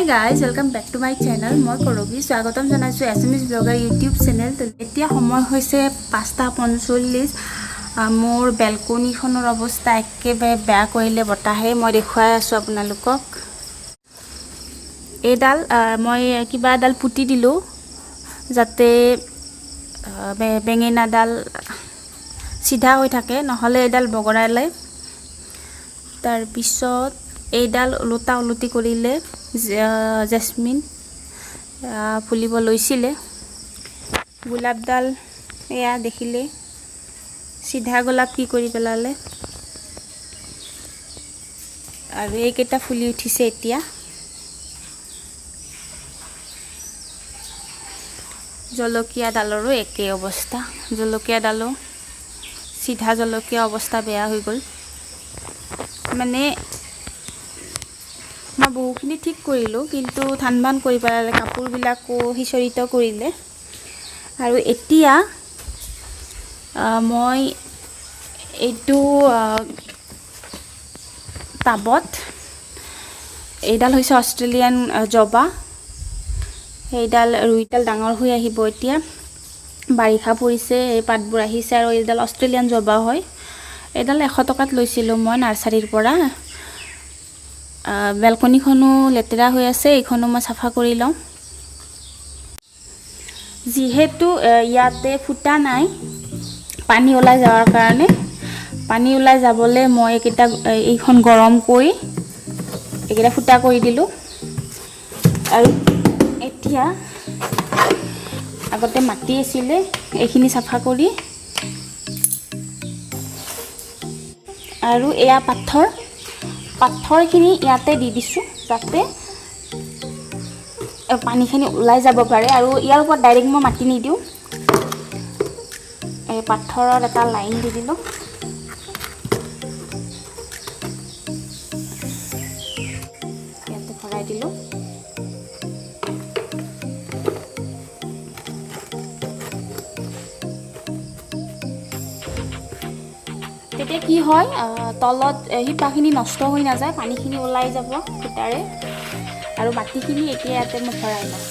Guys, welcome back to my channel. মই কৰবী, স্বাগতম জনাইছোঁ এছামিজ ব্লগাৰ ইউটিউব চেনেল। এতিয়া সময় হৈছে 5টা 45। মোৰ বেলকনিখনৰ অৱস্থা একেবাৰে বেয়া কৰিলে বতাহে। মই দেখুৱাই আছোঁ আপোনালোকক। এইডাল মই কিবা এডাল পুতি দিলোঁ যাতে বেঙেনাডাল চিধা হৈ থাকে, নহ'লে এইডাল বগৰালে। তাৰপিছত এইডাল ওলোটা ওলটি কৰিলে। জেচমিন ফুলিব লৈছিলে। গোলাপডাল এয়া দেখিলে, চিধা গোলাপ কি কৰি পেলালে। আৰু এইকেইটা ফুলি উঠিছে এতিয়া। জলকীয়াডালৰো একেই অৱস্থা। জলকীয়াডালো, চিধা জলকীয়া অৱস্থা বেয়া হৈ গ'ল। মানে মই বহুখিনি ঠিক কৰিলোঁ, কিন্তু ধান বান কৰি পেলালে, কাপোৰবিলাকো সিঁচৰিত কৰিলে। আৰু এতিয়া মই এইটো টাবত, এইডাল হৈছে অষ্ট্ৰেলিয়ান জবা, সেইডাল ৰুইডাল ডাঙৰ হৈ আহিব। এতিয়া বাৰিষা পৰিছে, এই পাতবোৰ আহিছে। আৰু এইডাল অষ্ট্ৰেলিয়ান জবা হয়। এইডাল 100 টকাত লৈছিলোঁ মই নাৰ্চাৰীৰ পৰা। বেলকনিখনো লেতেৰা হৈ আছে, এইখনো মই চাফা কৰি লওঁ। যিহেতু ইয়াতে ফুটা নাই পানী ওলাই যোৱাৰ কাৰণে, পানী ওলাই যাবলৈ মই এইকেইটা এইখন গৰম কৰি এইকেইটা ফুটা কৰি দিলোঁ। আৰু এতিয়া আগতে মাটি আছিলে, এইখিনি চাফা কৰি আৰু এয়া পাথৰ, পাথৰখিনি ইয়াতে দি দিছোঁ যাতে পানীখিনি ওলাই যাব পাৰে। আৰু ইয়াৰ ওপৰত ডাইৰেক্ট মই মাটি নিদিওঁ, এই পাথৰৰ এটা লাইন দি দিলোঁ। ইয়াতে ভৰাই দিলোঁ। তেতিয়া কি হয়, তলত শিপাখিনি নষ্ট হৈ নাযায়, পানীখিনি ওলাই যাব ফুটাৰে। আৰু মাটিখিনি এতিয়া ইয়াতে মই ভৰাই লওঁ।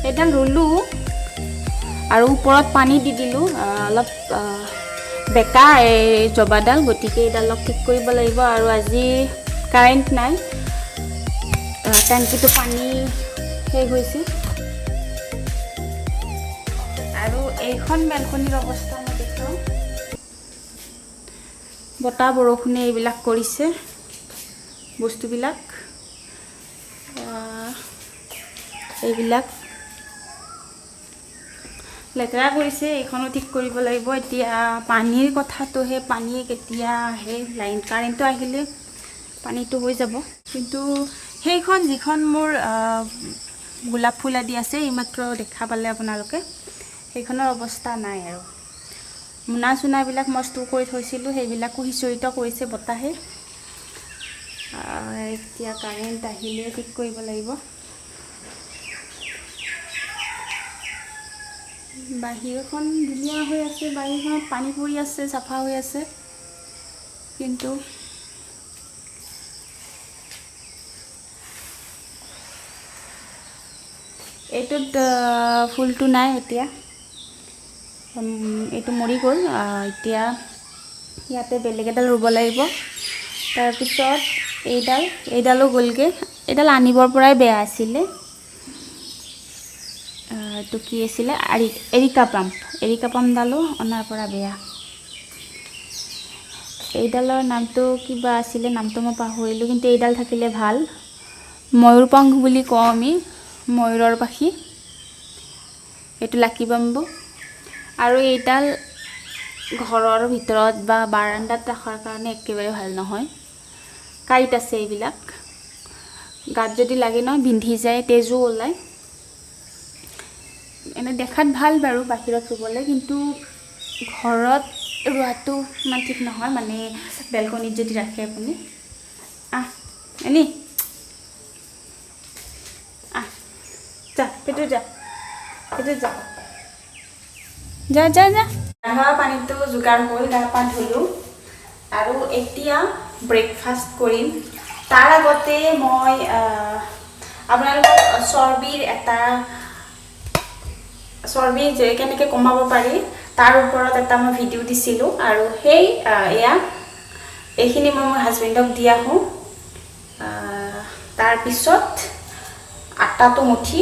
এইডাল ৰুলোঁ আৰু ওপৰত পানী দি দিলোঁ। অলপ বেকা এই জবাডাল, গতিকে এইডালক ঠিক কৰিব লাগিব। আৰু আজি কাৰেণ্ট নাই, টেংকিটো পানী শেষ হৈছে। আৰু এইখন বেলকনিৰ অৱস্থা মই দেখাওঁ। বতাহ বৰষুণে এইবিলাক কৰিছে বস্তুবিলাক, এইবিলাক লেতেৰা কৰিছে। এইখনো ঠিক কৰিব লাগিব। এতিয়া পানীৰ কথাটোহে, পানী কেতিয়া আহে। লাইন কাৰেণ্টটো আহিলে পানীটো হৈ যাব। কিন্তু সেইখন যিখন মোৰ গোলাপ ফুল আদি আছে, এইমাত্ৰ দেখা পালে আপোনালোকে, সেইখনৰ অৱস্থা নাই। আৰু মোনা চোনাবিলাক মই ষ্ট'ৰ কৰি থৈছিলোঁ, সেইবিলাকো সিঁচৰিত কৰিছে বতাহে। এতিয়া কাৰেণ্ট আহিলে ঠিক কৰিব লাগিব। বাহিৰখন ধুনীয়া হৈ আছে, বাহিৰখনত পানী পৰি আছে, চাফা হৈ আছে। কিন্তু এইটোত ফুলটো নাই এতিয়া, এইটো মৰি গ'ল। এতিয়া ইয়াতে বেলেগ এডাল ৰুব লাগিব। তাৰপিছত এইডাল, এইডালো গ'লগৈ। এইডাল আনিবৰ পৰাই বেয়া আছিলে। এইটো কি আছিলে, এৰিকা পাম, এৰিকা পামডালো অনাৰ পৰা বেয়া। এইডালৰ নামটো কিবা আছিলে, নামটো মই পাহৰিলোঁ, কিন্তু এইডাল থাকিলে ভাল। ময়ূৰপংখ বুলি কওঁ আমি, ময়ূৰৰ পাখি। এইটো লাকি বাম্বু। আৰু এইডাল ঘৰৰ ভিতৰত বা বাৰাণ্ডাত ৰখাৰ কাৰণে একেবাৰে ভাল নহয়, কাঁইট আছে এইবিলাক, গাত যদি লাগে নহয় বিন্ধি যায়, তেজো ওলায়। এনে দেখাত ভাল বাৰু বাহিৰত ৰুবলৈ, কিন্তু ঘৰত ৰোৱাটো ইমান ঠিক নহয়, মানে বেলকনিত যদি ৰাখে আপুনি। আহ, এনি আহ, যা। ভিতৰত যা, ভিতৰত যা, যা যা যা। গা পানীটো যোগাৰ হ'ল, গা পা ধুলোঁ আৰু এতিয়া ব্ৰেকফাষ্ট কৰিম। তাৰ আগতে মই আপোনালোকক চৰ্বিৰ এটা চৰ্বি যে কেনেকৈ কমাব পাৰি তাৰ ওপৰত এটা মই ভিডিঅ' দিছিলোঁ আৰু সেই এয়া এইখিনি মই মোৰ হাজবেণ্ডক দি আহোঁ। তাৰপিছত আটাটো মুঠি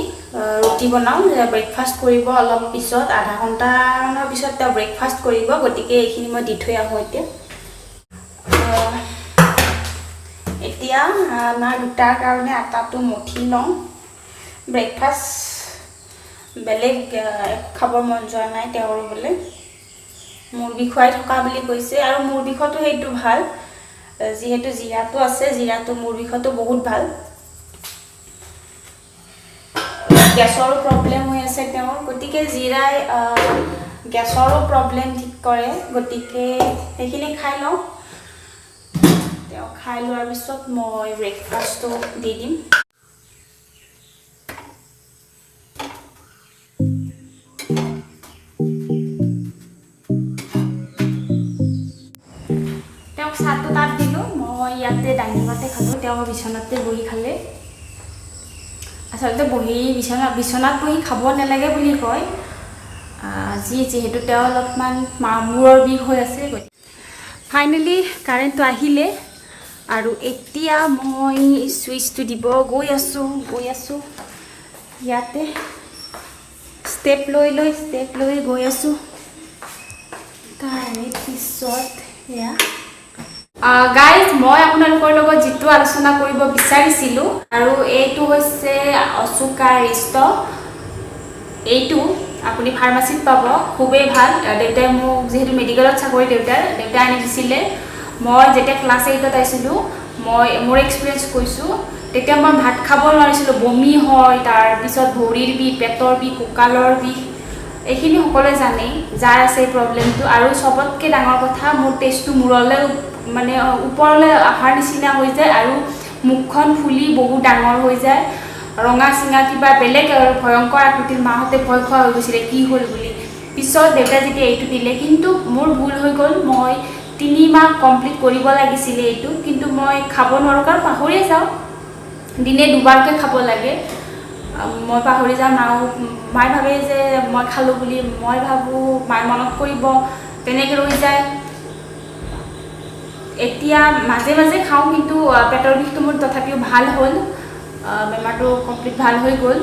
ৰুটি বনাওঁ। ব্ৰেকফাষ্ট কৰিব অলপ পিছত, আধা ঘণ্টামানৰ পিছত তেওঁ ব্ৰেকফাষ্ট কৰিব, গতিকে এইখিনি মই দি থৈ আহোঁ এতিয়া। এতিয়া আমাৰ দুটাৰ কাৰণে আটাটো মুঠি লওঁ। ব্ৰেকফাষ্ট বেলেগ একো খাব মন যোৱা নাই তেওঁৰ, বোলে মূৰ বিষুৱাই থকা বুলি কৈছে। আৰু মূৰ বিষতো সেইটো ভাল, যিহেতু জিৰাটো আছে, জিৰাটো মূৰ বিষতো বহুত ভাল। গেছৰো প্ৰব্লেম হৈ আছে তেওঁৰ, গতিকে জিৰাই গেছৰো প্ৰব্লেম ঠিক কৰে, গতিকে সেইখিনি খাই লওঁ। তেওঁ খাই লোৱাৰ পিছত মই ব্ৰেকফাষ্টটো দি দিম। তেওঁক চাহটো তাত দিলোঁ, মই ইয়াতে ডাইনিঙতে খালোঁ, তেওঁ বিচনাতে বহি খালে। আচলতে বহি বিচনাত বহি খাব নালাগে বুলি কয়, আজি যিহেতু তেওঁ অলপমান মূৰৰ বিষ হৈ আছে। ফাইনেলি কাৰেণ্টটো আহিলে আৰু এতিয়া মই চুইচটো দিব গৈ আছোঁ, গৈ আছোঁ। ইয়াতে ষ্টেপ লৈ লৈ ষ্টেপ লৈ গৈ আছোঁ। তাৰে পিছত এয়া গাইজ, মই আপোনালোকৰ লগত যিটো আলোচনা কৰিব বিচাৰিছিলোঁ আৰু এইটো হৈছে অচুকাৰিষ্ট। এইটো আপুনি ফাৰ্মাচীত পাব, খুবেই ভাল। দেউতাই মোক, যিহেতু মেডিকেলত চাকৰি দেউতাৰ, দেউতাই আনি দিছিলে। মই যেতিয়া ক্লাছ 8ত আছিলোঁ, মই মোৰ এক্সপিৰিয়েঞ্চ কৈছোঁ, তেতিয়া মই ভাত খাব নোৱাৰিছিলোঁ, বমি হয়, তাৰপিছত ভৰিৰ বিষ, পেটৰ বিষ, কঁকালৰ বিষ, এইখিনি সকলোৱে জানেই যাৰ আছে এই প্ৰব্লেমটো। আৰু চবতকৈ ডাঙৰ কথা, মোৰ টেষ্টটো মূৰলৈ মানে ওপৰলৈ অহাৰ নিচিনা হৈ যায় আৰু মুখখন ফুলি বহুত ডাঙৰ হৈ যায়, ৰঙা চিঙা কিবা বেলেগ আৰু ভয়ংকৰ আকৃতিৰ। মাহঁতে ভয় খোৱা হৈ গৈছিলে কি হ'ল বুলি। পিছত দেউতাই যেতিয়া এইটো দিলে, কিন্তু মোৰ ভুল হৈ গ'ল, মই 3 মাহ কমপ্লিট কৰিব লাগিছিলে এইটো, কিন্তু মই খাব নোৱাৰোঁ কাৰণ পাহৰিয়ে যাওঁ। দিনে দুবাৰকৈ খাব লাগে, মই পাহৰি যাওঁ। মায়ে ভাবে যে মই খালোঁ বুলি, মই ভাবোঁ মায়ে মনত কৰিব, তেনেকৈ ৰৈ যায়। এতিয়া মাজে মাজে খাওঁ, কিন্তু পেটৰ বিষটো মোৰ তথাপিও ভাল হ'ল, বেমাৰটো কমপ্লিট ভাল হৈ গ'ল।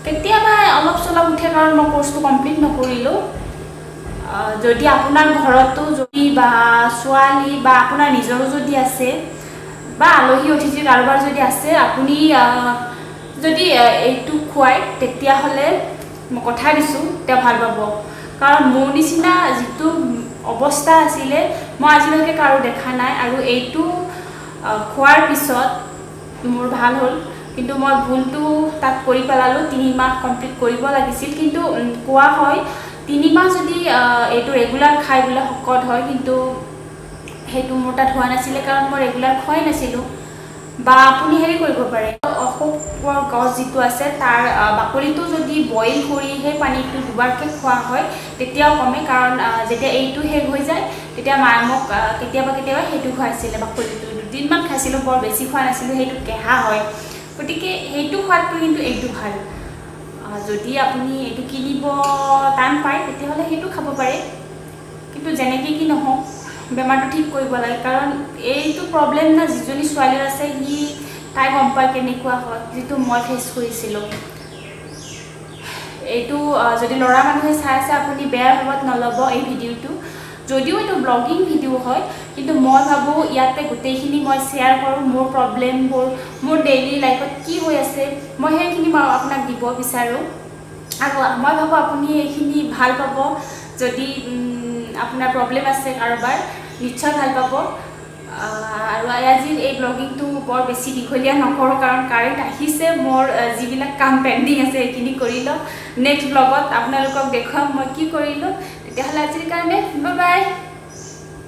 কেতিয়াবা অলপ চলপ উঠে কাৰণ মই কৰ্চটো কমপ্লিট নকৰিলোঁ। যদি আপোনাৰ ঘৰতো যদি বা ছোৱালী বা আপোনাৰ নিজৰো যদি আছে বা আলহী অতিথি কাৰোবাৰ যদি আছে, আপুনি যদি এইটো খুৱায় তেতিয়াহ'লে মই কথা দিছোঁ তেওঁ ভাল পাব। কাৰণ মোৰ নিচিনা যিটো অৱস্থা আছিলে মই আজিলৈকে কাৰো দেখা নাই। আৰু এইটো খোৱাৰ পিছত মোৰ ভাল হ'ল, কিন্তু মই ভুলটো তাত কৰি পেলালোঁ। 3 মাহ কমপ্লিট কৰিব লাগিছিল, কিন্তু কোৱা হয় 3 মাহ যদি এইটো ৰেগুলাৰ খাই বোলে শকত হয়, কিন্তু সেইটো মোৰ তাত হোৱা নাছিলে কাৰণ মই ৰেগুলাৰ খোৱাই নাছিলোঁ। বা আপুনি হেৰি কৰিব পাৰে, অশোকৰ গছ যিটো আছে তাৰ বাকলিটো যদি বইল কৰি সেই পানীটো দুবাৰকৈ খোৱা হয় তেতিয়াও কমে। কাৰণ যেতিয়া এইটো শেষ হৈ যায় তেতিয়া মায়ে মোক কেতিয়াবা কেতিয়াবা সেইটো খুৱাইছিলে, বাকলিটো দুদিনমান খাইছিলোঁ, বৰ বেছি খোৱা নাছিলোঁ, সেইটো কেঁহা হয়, গতিকে সেইটো খোৱাতকৈ কিন্তু এইটো ভাল। যদি আপুনি এইটো কিনিব টান পায় তেতিয়াহ'লে সেইটো খাব পাৰে, কিন্তু যেনেকৈ কি নহওক বেমাৰটো ঠিক কৰিব লাগে। কাৰণ এইটো প্ৰব্লেম না যিজনী ছোৱালীৰ আছে সি তাই গম পায় কেনেকুৱা হয়, যিটো মই ফেচ কৰিছিলোঁ। এইটো যদি ল'ৰা মানুহে চাই আছে আপুনি বেয়া ভাৱত নল'ব এই ভিডিঅ'টো, যদিও এইটো ব্লগিং ভিডিঅ' হয়, কিন্তু মই ভাবোঁ ইয়াতে গোটেইখিনি মই শ্বেয়াৰ কৰোঁ, মোৰ প্ৰব্লেমবোৰ, মোৰ ডেইলি লাইফত কি হৈ আছে মই সেইখিনি মই আপোনাক দিব বিচাৰোঁ। আৰু মই ভাবোঁ আপুনি এইখিনি ভাল পাব, যদি আপোনাৰ প্ৰব্লেম আছে কাৰোবাৰ নিশ্চয় ভাল পাব। আৰু আজিৰ এই ব্লগিংটো বৰ বেছি দীঘলীয়া নকৰোঁ কাৰণ কাৰেণ্ট আহিছে, মোৰ যিবিলাক কাম পেণ্ডিং আছে সেইখিনি কৰি লওঁ। নেক্সট ব্লগত আপোনালোকক দেখুৱাম মই কি কৰিলোঁ। তেতিয়াহ'লে আজিৰ কাৰণে বাই বাই।